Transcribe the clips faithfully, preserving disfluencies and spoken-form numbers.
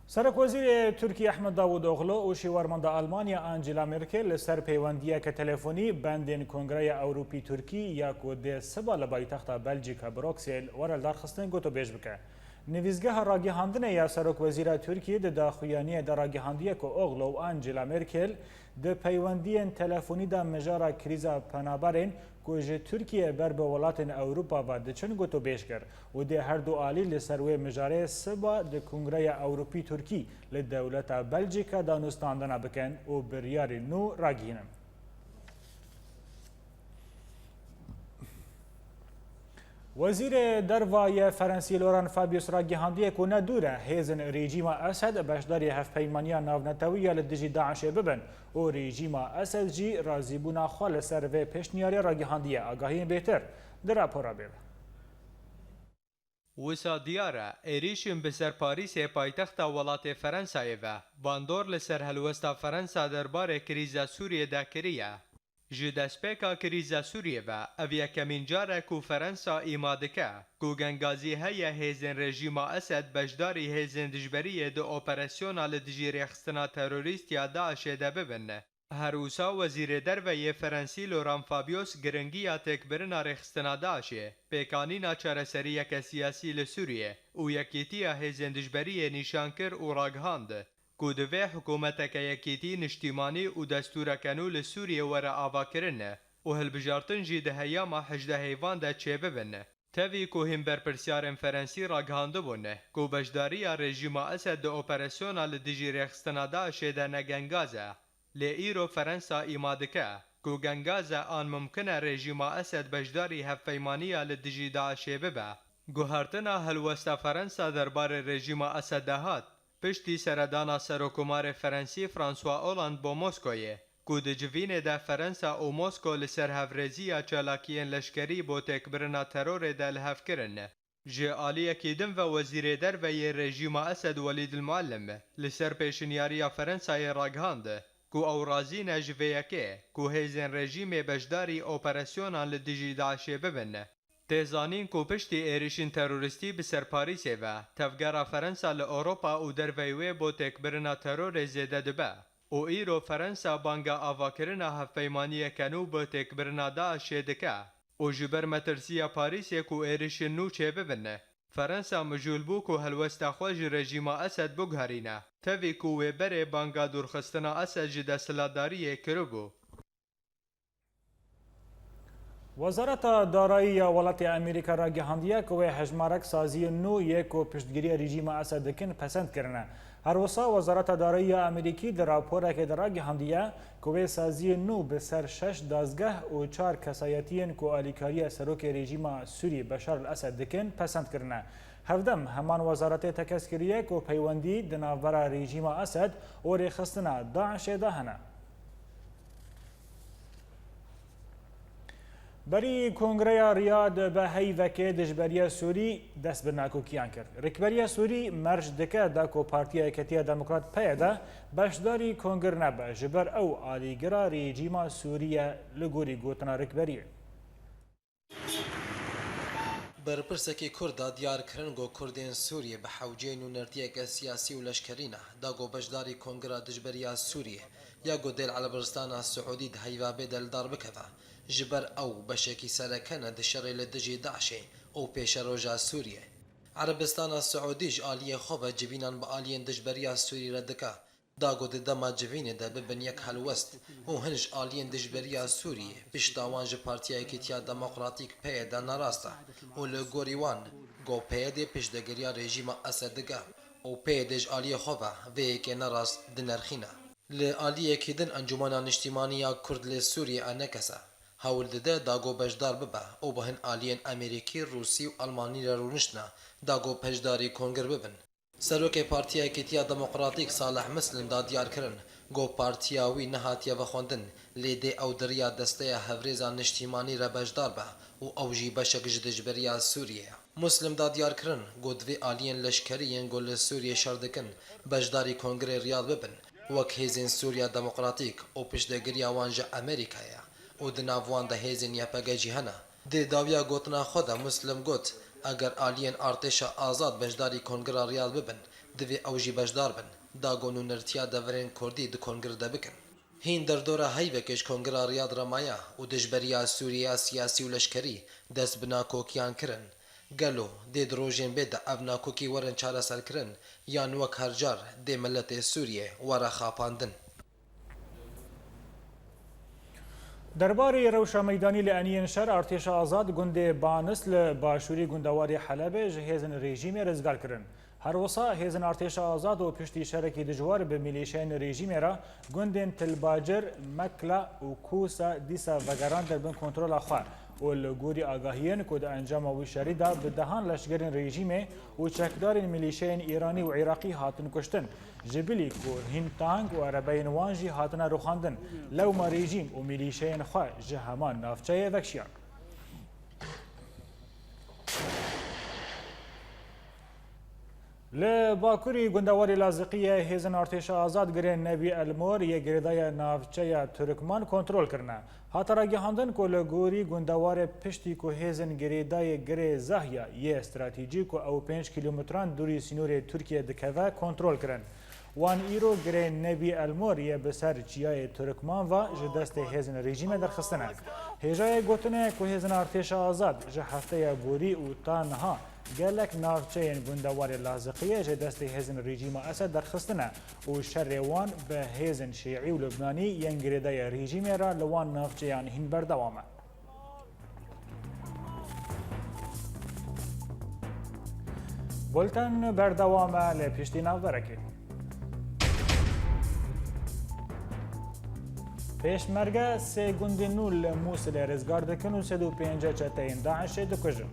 Serokwezîrê Tirkiyê Ehmed Davutoglu û şîwarmenda Almanya Angela Merkel li ser peywendiyeke telefonî bendên Kongreya Ewropî Tirkî ya ku dê siba li paytexta Belcîka Bruksêl were lidarxistin gotûbêj bike. Nivîsgeha ragihandinê ya Serokwezîra Tirkiyê di daxuyaniyê de ragihandiye ku Oglu û Angela Merkel di peywendiyên telefonî de mijara krîza penaberên ku ji Tirkiye ber bi welatên Ewropa ve diçin gotûbêj kir û dê her du alî li ser wê mijarê siba di Kongreya Ewropî Tirkî li dewleta Belcîka danûstandina bikin û biryarên nû ragihînin. Wezîrê Derva yê Ferensî Laurent Fabius ragihandiye ku ne dûr e hêzên rejîma Esed beşdarî hevpeymaniya navnetewî ya li dijî DAIŞê bibin û rejîma Esed jî razîbûna xwe li ser vê pêşniyarê ragihandiye. Agahiyên bêtir di rapora bê ve. Wisa diyar e, êrîşên bi ser Parîsê paytexta welatê Ferensayê ve bandor li ser helwesta Ferensa derbarê krîza Sûriyê de kiriye. Ji destpêka krîza Sûriyê ve ev yekemîn car e ku Ferensa îma dike ku gengazî heye hêzên rejîma Esed beşdarî hêzên dijberiyê di operasyona li dijî rêxistina terorîst ya DAIŞê de bibin. Her wisa Wezîrê Derve yê Ferensî Laurent Fabius giringiya têkbirina rêxistina DAIŞê, pêkanîna çareseriyeke siyasî li Sûriyê û yekîtiya hêzên dijberiyê nîşan kir û ragihand ku divê hikûmeteke yekîtî niştîmanî û destûreke nû li Sûriyê were avakirin û hilbijartin jî di heyama hejdeh heyvan de çêbibin. Tevî ku hîn berpirsyarên Ferensî ragihandibûn ku beşdariya rejîma Esed di operasyona li dijî rêxistina DAIŞê de ne gengaz e, lê îro Ferensa îma dike ku gengaz e an mimkin e rejîma Esed beşdarî hevpeymaniya li dijî DAIŞê bibe. Guhertina helwesta Ferensa derbarê rejîma Esed de hat, piştî seredana Serokkomarê Ferensî François Hollande bo Moskoyê, ku di civînê de Ferensa û Mosko li ser hevrêziya çalakiyên leşkerî bo têkbirina terorê de li hev kirin. Ji aliyekî din ve Wezîrê Derve yê rejîma Esed Welîd el-Muallim li ser pêşinyariya Ferensayê ragihand ku ew razî ne ji vê yekê ku hêzên rejîmê beşdarî operasyonan li dijî DAIŞê bibin. Tê zanîn ku piştî êrişên terorîstî bi ser Parîsê ve, tevgera Ferensa li Ewropa û derveyî wê bo têkbirina terorê zêde dibe û îro Ferensa banga avakirina hevpeymaniyeke nû bi têkbirina DAIŞê dike û ji ber metirsiya Parîsê ku êrişên nû çêbibin, Ferensa mijûl bû ku helwesta xwe ji rejîma Esed biguherîne, tevî ku wê berê banga dûrxistina Esed ji desthilatdariyê kiribû. Wezareta Darayî ya welatê Amerîka ragihandiye ku wê hejmarek saziyên nû yê ku piştgiriya rejîma Esed dikin pesend kirine. Her wisa Wezareta Darayî ya Amerîkî di raporekê de ragihandiye ku wê saziyên nû bi ser şeş dazgeh û çar kesayetiyên ku alîkariya serokê rejîma Sûrî Beşar el-Esed dikin pesend kirine. Hevdem heman wezaretê tekez kiriye ku peywendî di navbera rejîma Esed û rêxistina DAIŞê de hene. Berî Kongreya Riyad bi heyvekê dijberiya Sûrî dest bi nakokiyan kir. Rikberiya Sûrî merc dike da ku Partiya Yeketiya Demokrat, P Y D, beşdarî kongir nebe, ji ber ew alîgira rejîma Sûrî ye, li gorî gotina rikberiyê. Berpirsekî Kurd da diyar kirin ku Kurdên Sûriyê bi hewceyên nûnertiyeke siyasî û leşkerî ne, da ku beşdarî Kongira Dijberiya Sûriyê ya ku dê li Erebistana Siûdî di heyva bê de li dar bikeve, ji ber ew beşekî sereke ne di şerê li dijî DAIŞê û pêşeroja Sûriyê. Erebistana Siûdî ji aliyê xwe ve civînan bi aliyên dijberiya Sûrî re dike, da ku di dema civînê de bibin yek helwest û hin ji aliyên dijberiya Sûriyê pişta wan ji Partiya Yekîtiya Demokratîk, P Y D, narast e û li gorî wan ku P Y D piştgiriya rejîma Esed dike û P Y D ji aliyê xwe ve vê yekê nerast dinerxîne. Li aliyekî din Encûmena Niştîmanî ya Kurd li Sûriyê, ENKS, hewl dide da ku beşdar bibe û bi hin aliyên Amerîkî, Rûsî û Almanî re rûniştine da ku beşdarî kongir bibin. Serokê Partiya Yekîtiya Demokratîk Salih Muslim da diyar kirin ku partiya wî nehatiye vexwendin, lê dê ew di riya desteya Hevrêza Niştîmanî re beşdar be û ew jî beşek ji dijberiya Sûriyê ye. Muslim da diyar kirin ku divê aliyên leşkerî yên ku li Sûriyê şer dikin beşdarî Kongrê Riyad bibin, wek Hêzên Sûriya Demokratîk û piştgiriya wan ji Amerîkayê ye û di nav wan de hêzên Y P G jî hene. Di dawiya gotina xwe de Muslim got, Eger aliyên artêşa azad beşdarî Kongira Riyad bibin, divê ew jî beşdar bin, da ku nûnertiya deverên kurdî di kongir de bikin. Hîn derdora heyvekê ji Kongira Riyad re maye û dijberiya Sûriyeya siyasî û leşkerî dest bi nakokiyan kirin. Gelo dê di rojên bê de ev nakokî werin çareserkirin yan wek her car dê miletê Sûriyê were xapandin? Derbarê rewşa meydanî li eniyên şer, artêşa azad gundê Banis li başûrî gundewarê Helebê ji hêzên rejîmê rizgar kirin. Her wisa hêzên artêşa azad û piştî şerekî dijwar bi milîşeyên rejîmê re gundên Til Bacir, Mekla û Kûsa dîsa vegerandin bin kontrola xwe û li gorî agahiyên ku di encama wî şerî de bi dehan leşgerên rejîmê û çekdarên milîşeyên Îranî û Iraqî hatin kuştin, ji bilî ku hîn tank û erebeyên wan jî hatine rûxandin, lewma rejîm û milîşeyên xwe ji heman navçeyê vekşiyan. Li bakurî gundewarê Laziqiyê hêzên artêşa azad girê Nebî Elmor yê girêdayê navçeya Turkman kontrol kirine. Hate ragihandin ku li gorî gundewarê piştî ku hêzên girêdayê girê Zahya yê stratejî ku ew pênc kîlometran dûrî sînorê Tirkiyê dikeve kontrol kirin. Wan îro girê Nebî Elmor yê bi ser çiyayê Turkman ve ji destê hêzên rejîmê derxistine. Hêjayê gotine ku hêzên artêşa azad ji hefteya borî û ta niha gelek navçeyên gundewarê Laziqiyê ji destê hêzên rejîma Esed derxistine û şerê wan bi hêzên şîî û Lubnanî yên girêdayê rejîmê re li wan navçeyan hîn berdewam e. Bulten berdewam e lê piştî navberekê. Pêşmerge sê gundên nû li Mûsilê rizgar dikin û sed û pêncî çeteyên DAIŞê dikujin.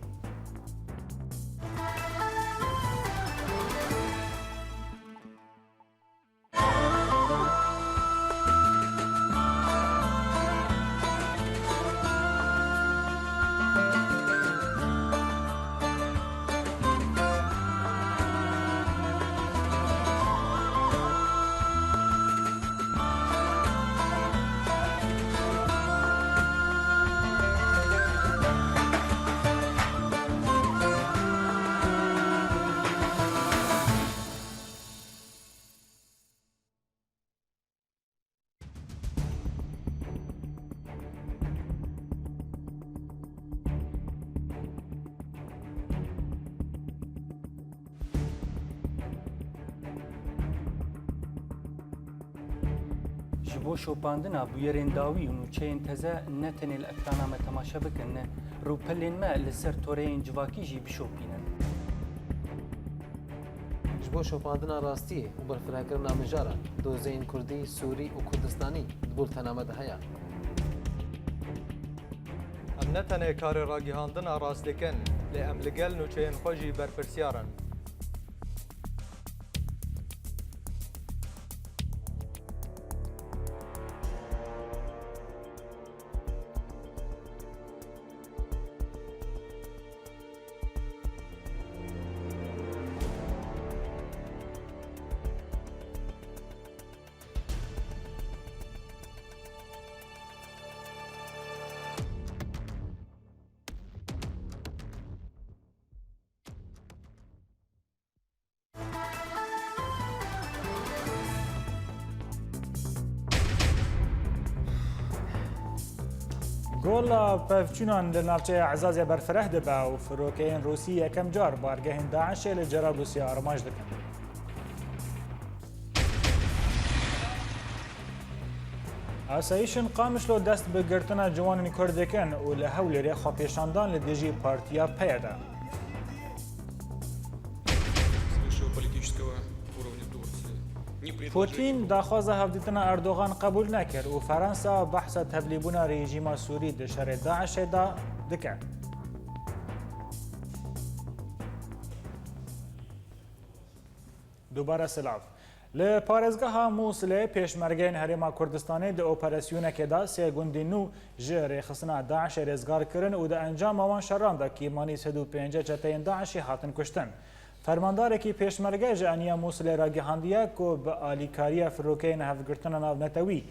Ji bo şopandina bûyerên dawî û nûçeyên teze ne tenê li ekrana me temaşe bikin, rûpelên me li ser toreyên civakî jî bişopînin. Ji bo şopandina rastiyê û berfirehkirina mijaran, dozeyên kurdî, sûrî û kurdistanî di bultena me de heye. Em ne tenê karê ragihandina rast dikin, lê em li gel nûçeyên xwe jî berpirsiyar in. Gola pevçûnan li navçeya Ezazê berfireh dibe û firokeyên Rûsî yekem car bargehên DAIŞê li Cerablûsê armanc dikin. Asayîşên Qamişlo dest bi girtina ciwanên Kurd dikin û li Hewlêrê xwepêşandan li dijî Partiya PYD. С высшего политического уровня Турции ни предложение. Putin daxwaza hevdîtina Erdogan qebûl nekir û Ferensa behsa tevlîbûna rejîma Sûrî di şerê DAIŞê de dike. Dubare silav. Li parêzgeha Mûsilê pêşmergeyên Herêma Kurdistanê di operasyonekê de sê gundî nû ji rêxistina DAIŞê rêzgar kirin û di encama wan şeran de kêmanî sed û pêncî çeteyên DAIŞê hatin kuştin. Fermandarekî pêşmerge ji Eniya Mûsilê ragihandiye ku bi alîkariya firokeyên hevgirtina navnetewî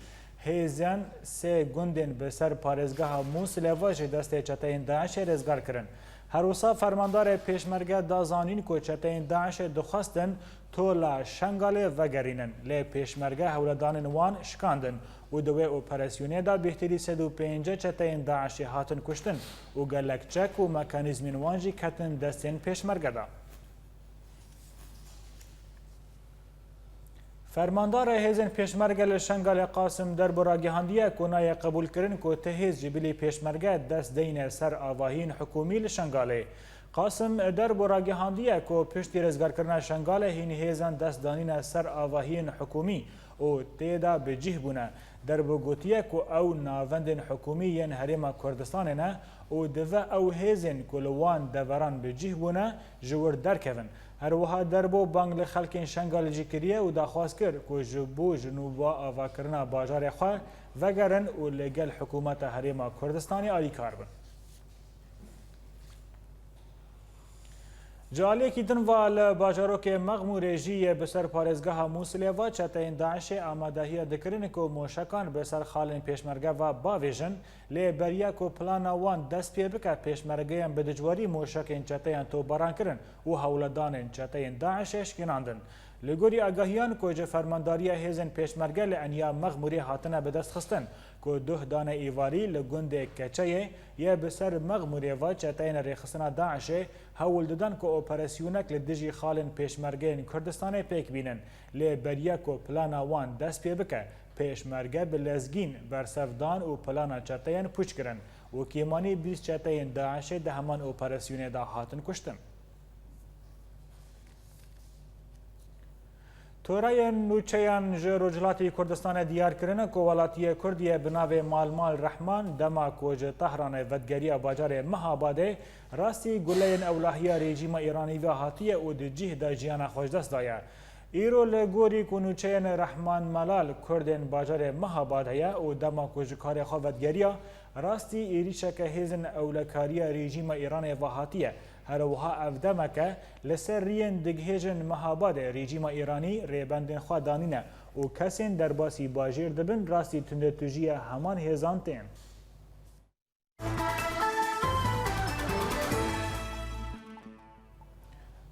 hêzên sê gundên bi ser parêzgeha Mûsilê ve ji destê çeteyên DAIŞê rêzgar kirin. Her wisa fermandarê pêşmerge da zanîn ku çeteyên DAIŞê dixwestin tola Şengalê vegerînin, lê pêşmerge hewledanên wan şikandin û di wê operasyonê de bêhtirî sed û pêncî çeteyên DAIŞê hatin kuştin û gelek çek û mekanîzmên wan jî ketin destên pêşmerge de. Fermandarê hêzên pêşmerge li Şengalê Qasim Derbo ragihandiye ku nayê qebûlkirin ku ti hêz ji bilî pêşmerge dest deyne ser avahiyên hikûmî li Şengalê. Qasim Derbo ragihandiye ku piştî rizgarkirina Şengalê hîn hêzan dest danîne ser avahiyên hikûmî û tê de bi cih bûne. Derbo gotiye ku ew navendên hikûmî yên Herêma Kurdistanê ne û divê ew hêzên ku li wan deveran bi cih bûne ji wir derkevin. Her wiha Derbo bang li xelkên Şengalê jî kiriye û daxwaz kir ku ji bo ji nû ba avakirina bajarê xwe vegerin û li gel hikûmeta Herêma Kurdistanê alîkar bin. Ji aliyekî din ve li bajarokê Mexmûrê jî yê bi ser parêzgeha Mûsilê ve çeteyên DAIŞê amadehiya dikirin ku moşekan bi ser xalên pêşmerge ve bavêjin, lê beriya ku plana wan dest pê bike, pêşmergeyan bi dijwarî moşekên çeteyan topbaran kirin û hewledanên çeteyên DAIŞê şkînandin. Li gorî agahiyan ku ji Fermandariya Hêzên Pêşmerge li Eniya Mexmûrê hatine bidestxistin, ku duh dane êvarî li gundê Keçeyê yê bi ser Mexmûrê ve çeteyên rêxistina DAIŞê hewl didan ku operasyonek li dijî xalên pêşmergeyên Kurdistanê pêk bînin, lê beriya ku plana wan dest pê bike, pêşmerge bi lezgîn bersev dan û plana çeteyan pûç kirin û kêmanî bîst çeteyên DAIŞê di heman operasyonê de hatin kuştin. Toreyên nûçeyan ji Rojhilatê Kurdistanê diyar kirine ku welatiyê Kurd yê bi navê Malmal Rehman dema ku ji Tehranê vetgeriya bajarê Mehabadê rastî guleyên ewlahiya rejîma Îranî ve hatiye û di cih de jiyana xwe ji dest daye. Îro li gorî ku nûçeyên Rehman Malal Kurdên bajarê Mehabadê ye û dema ku ji karê xwe vetgeriya, rastî êrîşeke hêzên ewlekariya rejîma Îranê ve hatiye. Her wiha ev demek e, li ser riyên digihêjin Mehabadê rejîma Îranî rêbendên xwe danîne û kesên derbasî bajêr dibin rastî tundetûjiya heman hêzan tên.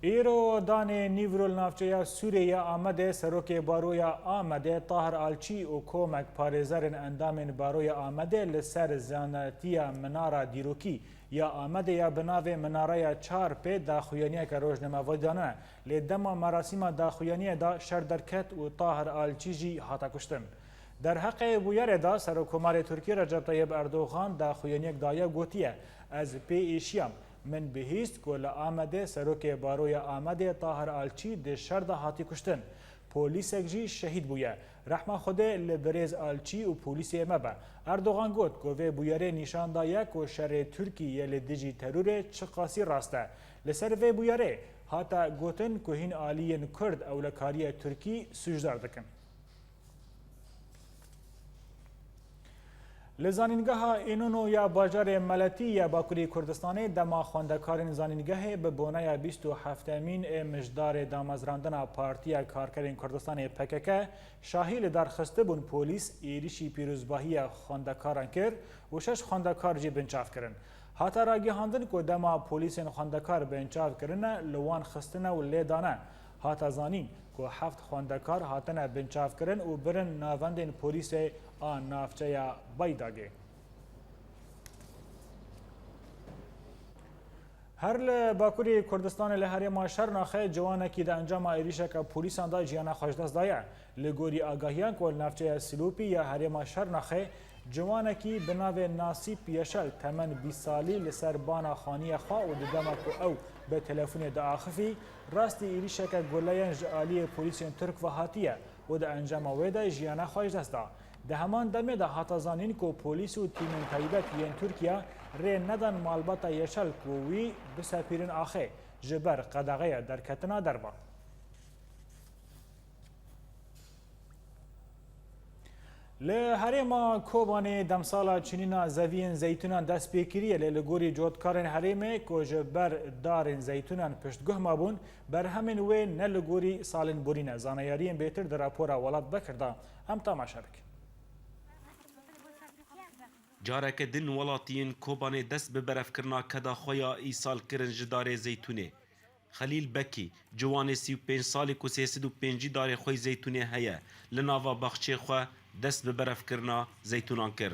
Îro danê nîvro li navçeya Sûrê ya Amedê serokê baroya Amedê Tahir Alçî û komek parêzerên endamên baroya Amedê li ser zanetiya Minara Dîrokî ya Amedê ya bi navê Minareya Çar Pê daxuyaniyeke rojnamevanî danine, lê dema merasîma daxuyaniyê de şer derket û Tahir Alçî jî hate kuştin. Derheqê bûyerê de Serokkomarê Tirkiyê Recep Tayyip Erdogan daxuyaniyek daye gotiye, Ez pê êşiyam. Min bihîst ku li Amedê serokê baroya Amedê Tahir Alçî di şer de hatî kuştin. Polîsek jî şehîd bûye. Rehma Xwedê li birêz Alçî û polîsê me be. Erdogan got ku vê bûyerê nîşan daye ku şerê Tirkî yê li dijî terorê çiqasî rast e. Li ser vê bûyerê hate gotin ku hîn aliyên Kurd ewlekariya Tirkî sûcdar dikin. Li Zanîngeha Înono ya bajarê Meletî ya Bakurê Kurdistanê dema xwendekarên zanîngehê bi boneya bîst û heftemîn ê mijdarê damezrandina Partiya Karkerên Kurdistanê P K K şahî li dar xistibûn, polîs êrîşî pîrozbahiya xwendekaran kir û şeş xwendekar jî binçav kirin. Hate ragihandin ku dema polîsên xwendekar binçav kirine, li wan xistine û lê dane. Hate zanîn ku heft xwendekar hatine binçavkirin û birin navendên polîsê a navçeya Baydagê. Her li Bakurê Kurdistanê li herêma Şernaxê ciwanekî di encama êrîşeke polîsan de jiyana xwe ji dest daye. Li gorî agahiyan ku li navçeya Silopî ya herêma Şernaxê ciwanekî bi navê Nasîp Yeşel temen bîst salî li ser bana xaniyê xwe û di dema ku ew bi telefonê diaxifî, rastî êrîşeke guleyan ji aliyê polîsên Tirk ve hatiye û di encama wê de jiyana xwe ji dest da. Di heman demê de hate zanîn ku polîs û tîmên taybet yên Tirkiye rê nedan malbata Yeşel ku wî bisepîrin axê ji ber qedexeya derketina derve. Li herêma Kobanê demsala çinîna zeviyên zeytûnan dest pê kiriye, lê li gorî cotkarên herêmê ku ji ber darên zeytûnan piştguh mabûn, berhemên wê ne li gorî salên borî ne. Zaneyariyên bêtir di rapora Welat Bekir de em temaşe bikin. Careke din welatiyên Kobanê dest bi berevkirina keda xwe ya îsal kirin ji darê zeytûnê. Xelîl Bekî, ciwanê sî û pênc salî ku sê sed û pêncî darê xwe yî zeytûnê heye, li nava baxçê xwe dest bi berevkirina zeytûnan kir.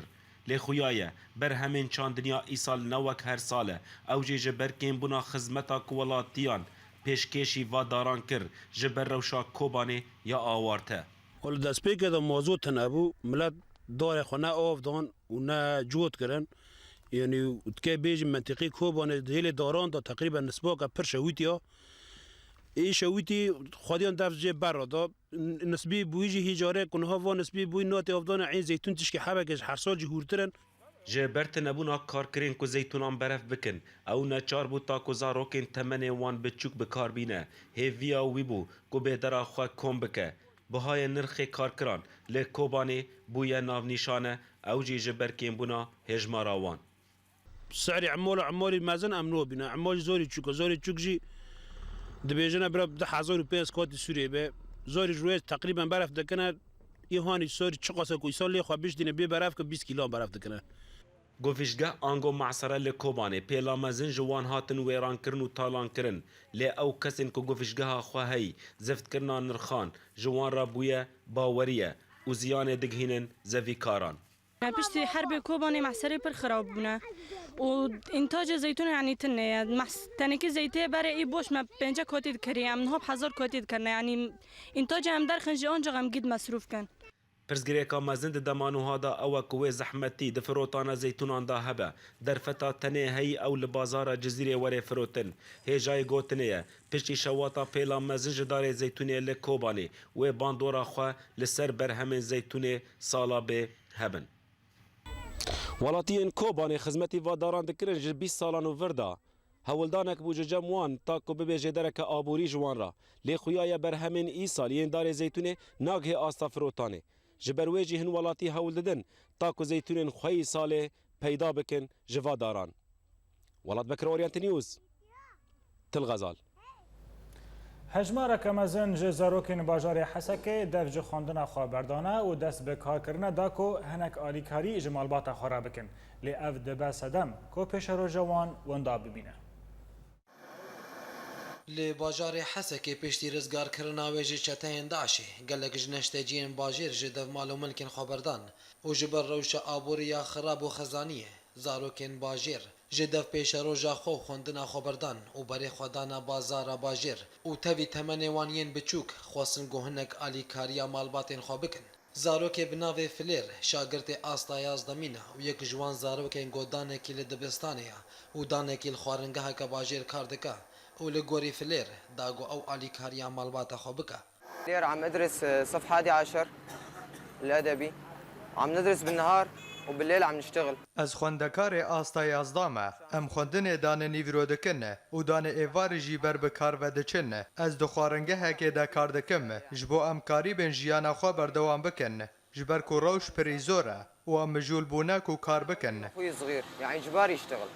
Lê xuya ye, berhemên çandiniya îsal ne wek her sal e, ew jî ji ber kêmbûna xizmeta ku welatiyan pêşkêşî va daran kir, ji ber rewşa Kobanê ya awarte. Li destpêkê de mazot tune bû, milet darê xwe ne av dan û ne cot kirin. Yanî, tu dikê bêjî mentiqî Kobanê di hêlê daran de teqrîben nisbake pir şewîtiya. Ê şewîtî xwediyan dev jê berra da. N-, nisbî bûyî jî hî carê ku niha van nisbî bûyî natê avdana ên zeytûn tişkî hebeke ji her sal jî hûrtir in. Ji ber tunebûna karkirên ku zeytûnan berev bikin, ew neçar bû ta ku zarokên temenê wan biçûk bi kar bîne. Hêviya wî bû ku bêdera xwe kom bike. Bihayê nirxê karkiran li Kobanê bûye navnîşane, ew jî ji ber kêmbûna hêjmara wan. Serî emala emalî mezin em nabîne. Emal jî zarî çûk e. Zarî çûk jî dibêjine bira du hezar û pênc katî Sûriyê be. Zarî ji rûyê teqrîben beref dikine. Î hanî sarî çiqas e ku îsal lê xwe biştîne bê beref ke bîst kîlan beref dikine. Govîşgeh ango mesere li Kobanê pêla mezin ji wan hatin wêrankirin û talankirin. Lê ew kesên ku govîşgeha xwe heyî ziftkirina nirxan ji wan re bûye baweriye û ziyanê digihînin zevîkaran. Piştî herbê Kobanê mehserê pir xirab bûne û întacê zeytûnê, yanî, tune ye. Mehs-, tenekî zeytê berê î boş me pênce kotî dikirî, em niha bi hezar kotî dikirine. Yanî, întacê em derxin jî ancax em gîd mesrûf kin. Pirsgirêka mezin di dema nuha de ew e ku wê zehmetî di firotana zeytûnan de hebe. Derfeta tenê heyî ew li bazara Cizîrê were firotin. Hêjayî gotinê ye, piştî şewata pêla mezin ji darê zeytûnê li Kobanê wê bandora xwe li ser berhemên zeytûnê sala bê hebin. Welatiyên Kobanê xizmetî va daran dikirin ji bîst salan û vir de. Hewldanek bû ji cem wan ta ku bibe jêdereke aborî ji wan re. Lê xuya ye berhemên îsal yên darê zeytûnê nagihê asta firotanê. Ji ber wê jî hin welatî hewl didin ta ku zeytûnên xwe yî salê peyda bikin ji va daran. Welat Bekir, Orient News, Til Xezal. Hejmareke mezin ji zarokên bajarê Hesekê dev ji xwendina xwe berdane û dest bi karkirine da ku hinek alîkarî ji malbata xwe re bikin. Lê ev dibe sedem ku pêşeroja wan winda bimîne. Li bajarê Hesekê piştî rizgarkirina wê ji çeteyên DAIŞê, gelek ji neşteciyên bajêr ji dev mal û milkên xwe berdan û ji ber rewşa aborî ya xirab û xizaniyê, zarokên bajêr ji dev pêşeroja xwe û xwendina xwe berdan û berê xwe dane bazara bajêr û tevî temenê wan yên biçûk xwestin ku hinek alîkariya malbatên xwe bikin. Zarokê bi navê Filêr, şagirtê asta yazdemîn e û yek ji wan zarokên ku danekî li dibistanê ye û danekî li xwaringeheke bajêr kar dike û li gorî Filêr da ku ew alîkariya malbata xwe bike. Lêr am edris, e, sef hadi aşer, el edebi. Am nedris bin nehar û bil leyl am niştegil. Ez xwendekarê asta yazda me. Em xwendinê dane nîvro dikin û dane êvarî jî ber bi kar ve diçin. Ez di xwaringehekê de kar dikim, ji bo em karîbin jiyana xwe berdewam bikin, ji ber ku rewş pirî zor e û em mijûl bûne ku kar bikin. Xwî zixîr, yanî cibar îştixil.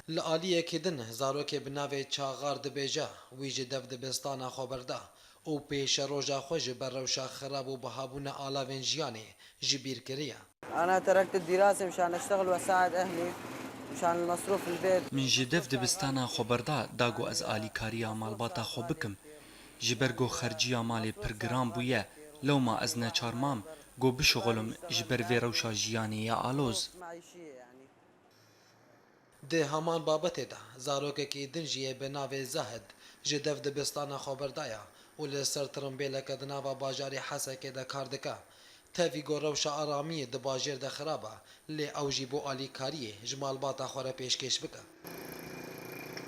Li aliyekî din, zarokê bi navê Çaxar dibêje, wî ji dev dibistana xwe berda û pêşeroja xwe ji ber rewşa xirab û bihabûna alavên jiyanê ji bîr kiriye. أنا تركت الدراسة مشان أشتغل وأساعد أهلي، مشان المصروف البيت. Min ji dev dibistana xwe berda, da ku ez alîkariya malbata xwe bikim. Ji ber ku xerciya malê pir giran bûye, lewma ez neçar mam ku bişixulim ji ber vê rewşa jiyanê ya aloz. Di heman babetê de, zarokekî din jî yê bi navê Zahid ji dev dibistana xwe berdaye û li ser tirimbêleke di nava bajarê Hesekê de kar dike. Tevî ku rewşa aramiyê di bajêr de xirab e, lê ew jî bo alîkariyê ji malbata xwe re pêşkêş bike.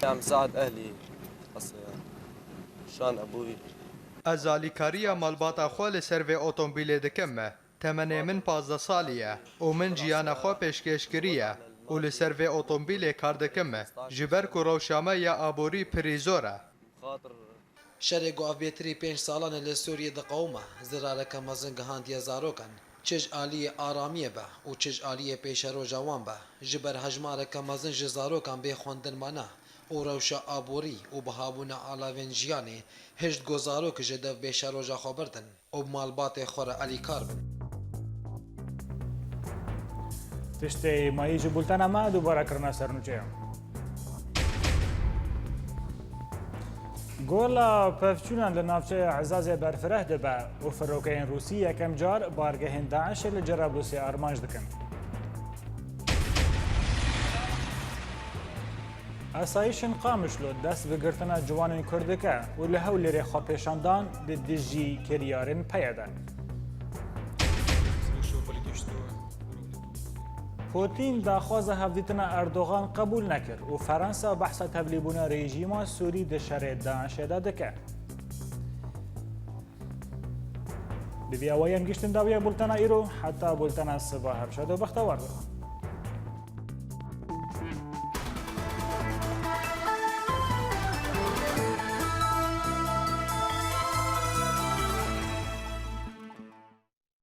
Em saet ehlî, şan ebûyî. Ez alîkariya malbata xwe li ser vê otomobîlê dikim. Temenê min pazdeh salî ye û min jiyana xwe pêşkêş kiriye û li ser vê otomobîlê kar dikim, ji ber ku rewşa me ya aborî pirî zor e. Şerê ku ev bêtirî pênc salan e li Sûriyê diqewime, zirareke mezin gihandiye zarokan, çi ji aliyê aramiyê be û çi ji aliyê pêşeroja wan be, ji ber hejmareke mezin ji zarokan bê xwendin mane û rewşa aborî û bihabûna alavên jiyanê hişt ku zarok ji dev bê şeroja xwe berdin û bi malbatê xwe re alîkar bin. Piştê mayî ji bultena me dubare kirine sernûçeyan. Gola pevçûnan li navçeya Ezazê berfireh dibe û firokeyên Rûsî yekem car bargehên DAIŞê li Cerablûsê armanc dikin. Asayişên Qamişlo dest bi girtina ciwanên Kurd dike û li Hewlêrê xwepêşandan di dijî kiryarên PYD. Pûtîn daxwaza hevdîtina Erdogan qebûl nekir û Ferensa behsa tevlîbûna rejîma Sûrî di şerê DAIŞê de dike. Bi vî awayî em gihîştin dawiya bultena îro, heta bultena siba her şad û bextewar bibin.